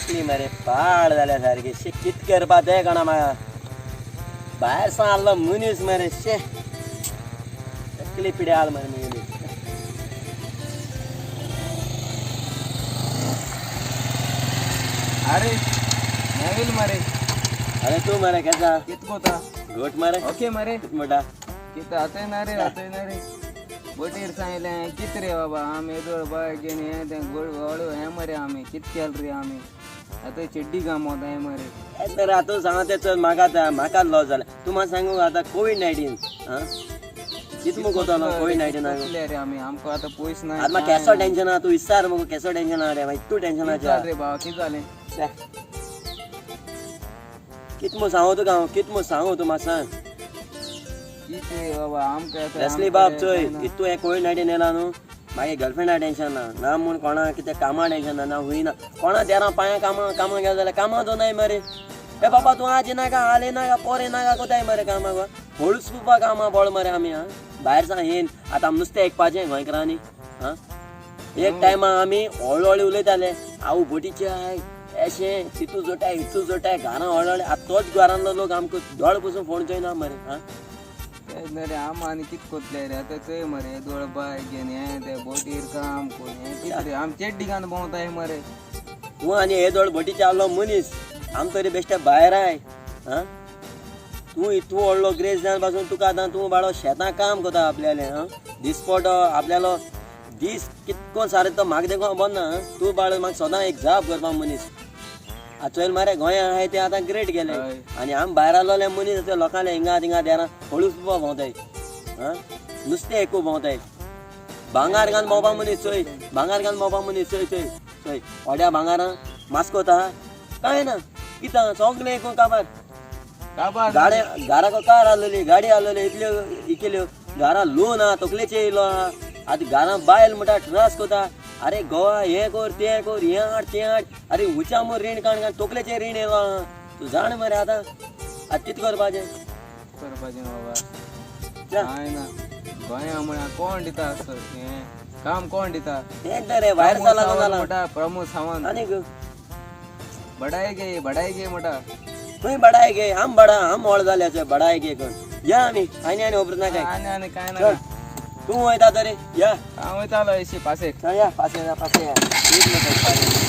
तकली मरे पाड जाल्या सारकी. शी, कित करपा तें कळना म्हाका. भायर सावन आसलो मनीस मरे, शे तकली पिड्याल मरे मनीस. अरे नवीन मरे. अरे तूं मरे केसा? कित कोता? घट मरे. ओके मरे. कित म्हणटा? कित आतां ना रे, आतां ना रे. बोटीर सांगलें कित रे बाबा, आमी येदोळ बाय घेवन हें तें गोड हळू हें मरे, आमी कित केल रे आमी आतां चेड्डी काम वता हें मरे. तर आतां सांगा तें चल, म्हाका आतां म्हाका लॉस जाला. तूं म्हाका सांगू आतां कोवीड 19 आं कित मुगो कोतलो कोवीड 19? कितले रे आमी, आमकां आतां पयस ना. आतां म्हाका केसो टेंशन आहा, तूं विचार मुगो, केसो टेंशन आहा रे मागीर, तूं टेंशन कित जालें रे बाबा, कित जालें? कित मु सांगू तुका हांव, कित मु सांगू, तूं म्हाका सांग. कित रे बाबा आमकां आतां रेसली आमकां बाब रे चोय कांय ना. इतू हें कोवीड 19 येयला न्हू, मागीर गर्लफ्रेंडा टेंशन ना, ना म्हूण कोणा कितें कामां टेंशन ना, ना हुंय ना कोणा देरां पांयां कामां कामां गेले जाल्यार कामां दोनाय मरे. ए बाबा, तूं आज येनाका, हाल येनाका, पोर येनाका, कोताय मरे कामाक. हळूच पुवपा कामां बोळ मरे आमी. आं भायर सावन येन आतां आमी नुस्तें एकपाचें गोंयकारांनी. आं एक टायमा आमी हळू हळू उलयताले, हांव बोटीचे I एशें तितू जोटाय हितू जोटाय घरां हळू हळू. आतां तोच घरांतलो लोक आमकां दोळ पसून फोन चोयना मरे. आं तेंच न्हू रे, आम आनी कित कोतले रे आतां? चोय मरे, येदोळ बाय घेवन हें तें बोटीर काम कोण हें कित रे, आम चेड्डी घालून भोंवताय मरे. तूं आनी हे दोळ बोटीचे आहलो मनीस, आम तरी बेश्टे भायर I. आं तूं तूं व्हडलो ग्रेस जावन पासून तुका आतां तूं बाळो शेतां काम करता आपल्यालें. आं दिसपटो आपल्यालो दीस कितको सारे तो म्हाका देखून खबर ना. आं? तूं बाळ म्हाका सदां एक जाप करपा मनीस. आतां चोयल मरे, गोंया आहाय ते आतां ग्रेट गेले. आनी आम भायर आसलोले मनीस ते लोकांले हिंगा थिंगा देरां हळूच भोंवताय. आं नुस्तें एकू भोंवताय, भांगार घालून भोंवपा मनीस. चोय, भांगार घालून भोंवपा मनीस. चोय चोय चोय, थोड्या भांगारां मास्कोता कांय ना, कितें सगळें एकूण काबार. काबार. गाडे घराक कार आसलेली, गाडी आसलेली, इतल्यो इकेल्यो घरां लोन आहा, तकलेचे येयलो आहा. आतां घरां बायल म्हणटा त्रास करता, अरे गोवा हें कर तें कर, हें हाड तें हाड. अरे उच्या मोर रीण काड काड तकलेचेर रीण येयलो आहा. तूं जाण मरे आतां, आतां कितें करपाचें? करपाचें बाबा? च्या. कांय ना, गोंया म्हळ्यार कोण दिता असो हें काम, कोण दिता? तें तर रे भायर प्रमोद जालां सावंत जालां. म्हणटा, प्रमोद सावंत. आनीक बडाय गे, बडाय गे म्हणटा. खंय बडाय गे? आम बडा, आम व्हड जाल्याचे बडाय गे कोण. या आमी आनी आनी खबर ना काय. आनी आनी कांय ना. चल, तूं वयता तरी या. हांव वयतालो अशी पासेक. चल या, पासे या, पासे या. एक मिनिट, पासे.